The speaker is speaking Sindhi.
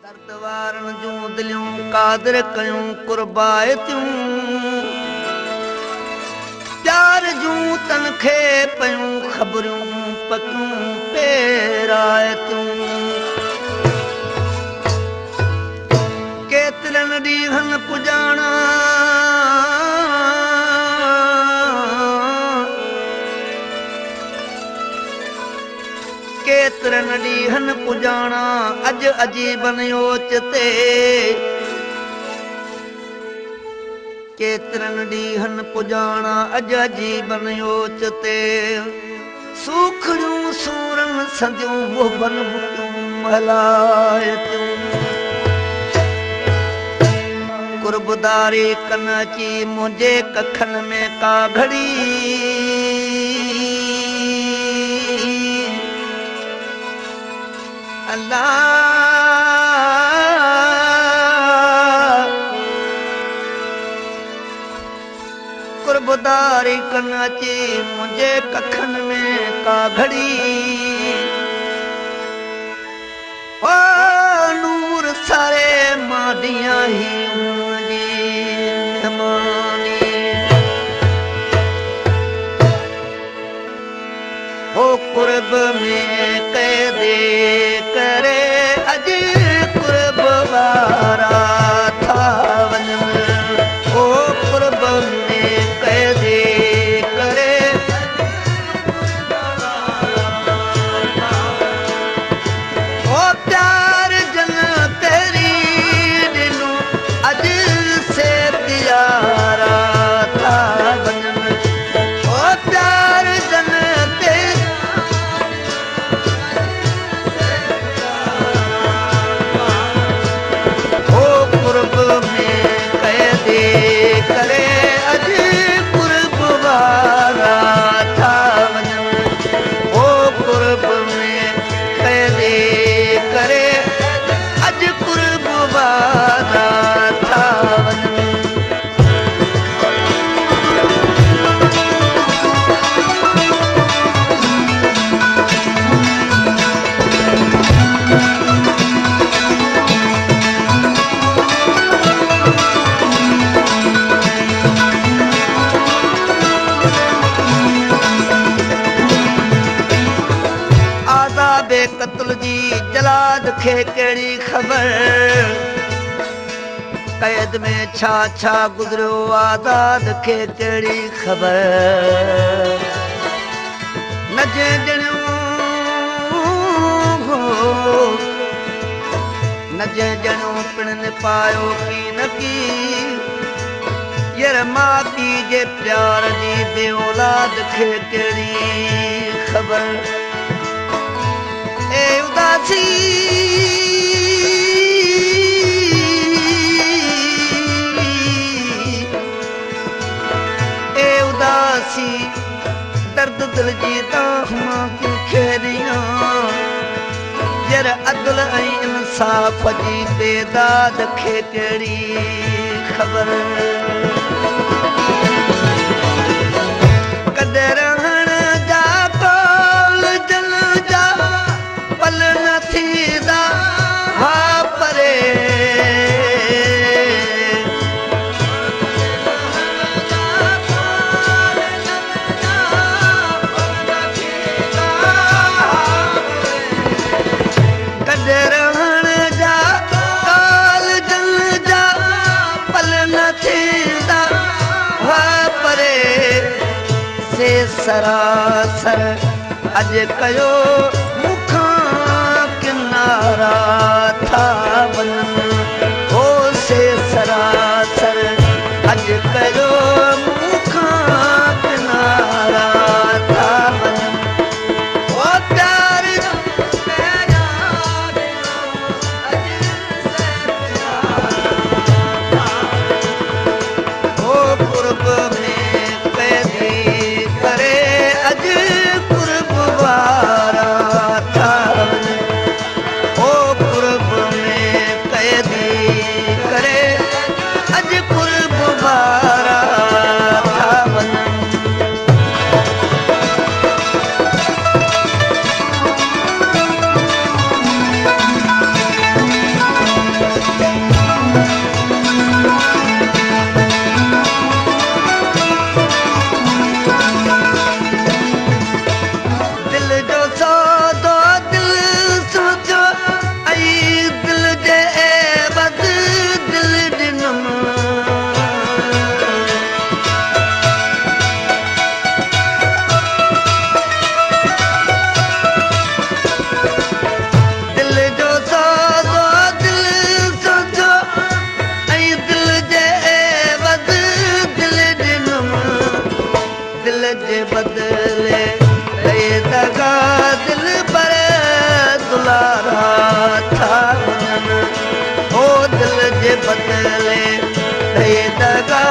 درد وارن جون دليون قادر ڪيون قربائتيون، پيار جون تن کي پيون خبريون پڪيون پيرائتيون. ڪيترن ڏينهن پڄاڻا ڪيترن ڏينهن پڄاڻا اڄ عجيبن اوچتي، ڪيترن ڏينهن پڄاڻا اڄ عجيبن اوچتي، سوکڙيون سورن سنديون محبن مڪيون مهلائتيون. قربداري ڪن اچي منهنجي ڪکن ۾ ڪا گهڙي، الله قربداري ڪن اچي منهنجي ڪکن ۾ ڪا گهڙي، او نور ساري ماڏيان هي منهنجي مهماني. هو قرب ۾ قيدي ڪري اڄ قرب وارا ٿا وڃن، هو قرب ۾ قيدي ڪري او پيار جن پهرين ڏنو اڄ سي پيارا ٿا وڃن، او پيار جن پهرين او قرب ۾ قيدي ڪري اڄ قرب وارا ٿا وڃن، او قرب ۾ قيدي ڪري اڄ قرب وارا ٿا وڃن. عذاب قتل جي جلاد کي ڪهڙي خبر، قيد ۾ ڇا ڇا گذريو آزاد کي ڪهڙي خبر. نه جنهن ڄڻيو نه جنهن ڄڻيو پڻ نپايو ڪي نه ڪي، ير ماء پيء جي پيار جي بي اولاد کي ڪهڙي خبر. اي اداسي اي اداسي درد دل جي دانهن مان ڪنهن کي ڏيان، ير عدل ۽ انصاف جي بيداد کي ڪهڙي خبر. ڪڏهن رهڻ جا قول جن جا پل نه ٿيندا ها پري، ڪڏهن رهڻ جا قول جن جا پل نه ٿيندا ها پري، سي سراسر اڄ ڪيو مون کان ڪنارا ٿا وڃن، هو سي سراسر اڄ ڪيو مون کان ڪنارا ٿا وڃن. او پيار او قرب ۾ قيدي ڪري اڄ قرب وارا او دل جي بدلي ڏئي دغا.